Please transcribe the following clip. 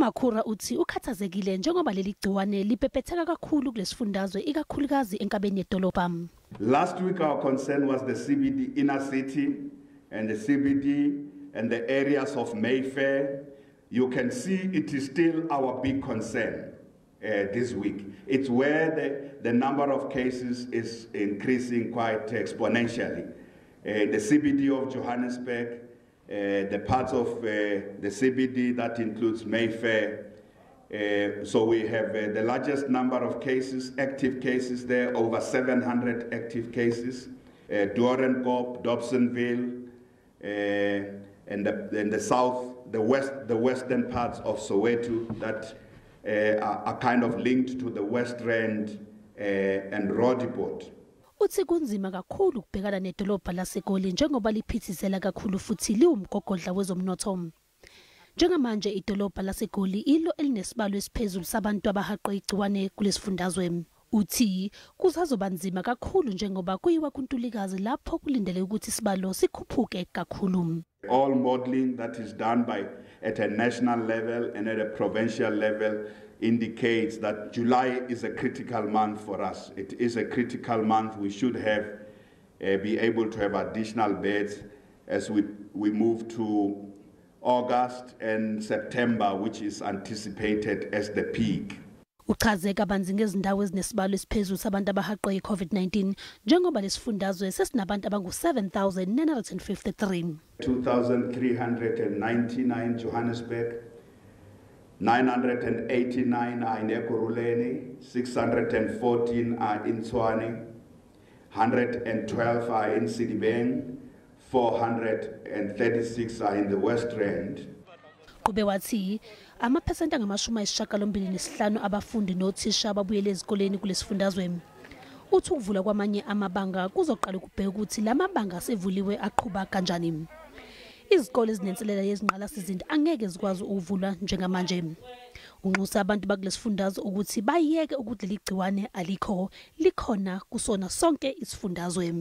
UMakhura uthi ukhathazekile njengoba leli gciwane libhebhetheka kakhulu kulesifundazwe, ikakhulukazi enkabeni yedolobha. Last week our concern was the CBD inner city and the CBD and the areas of Mayfair. You can see it is still our big concern this week. It's where the number of cases is increasing quite exponentially. The CBD of Johannesburg, the parts of the CBD that includes Mayfair. So we have the largest number of cases, active cases there, over 700 active cases. Doornkop, Dobsonville, and the south, the western parts of Soweto that are kind of linked to the West Rand and Roodepoort. Uthi kunzima kakhulu ukubhekana nedolobha laseGoli njengoba liphithizela kakhulu futhi liwumgogodla wezomnotho. Njengamanje idolobha laseGoli ilo elinesibalo esiphezulu sabantu abahaqwe igciwane kulesifundazwe. Uthi kusazoba nzima kakhulu njengoba kuyiwa kuNtulikazi lapho kulindele ukuthi isibalo sikhuphuke kakhulu. All modeling that is done by at a national level and at a provincial level indicates that July is a critical month for us. It is a critical month. We should have be able to have additional beds as we move to August and September, which is anticipated as the peak. Uchaze kabanzi ngezindawo ezinesibalo esiphezulu sabantu abahaqwe yi-COVID-19 njengoba lesifundazwe sesinabantu abangu-7,953. 2,399 Johannesburg, 989 are in Ekurhuleni, 614 are in Tshwane, 112 are in Sedibeng, 436 are in the West Rand. Qhube wathi amaphesenti angama-85 abafundi nothisha ababuyele ezikoleni kulesifundazwe. Uthi ukuvula kwamanye amabanga kuzoqala ukubheka ukuthi lamabanga asevuliwe aqhuba kanjani. Izikole ezinenselela yezingqalasizinda angeke zikwazi ukuvulwa njengamanje. Unxusa abantu bakulesifundazwe ukuthi bayeke ukuthi leli gciwane alikho, likhona kusona sonke isifundazwe.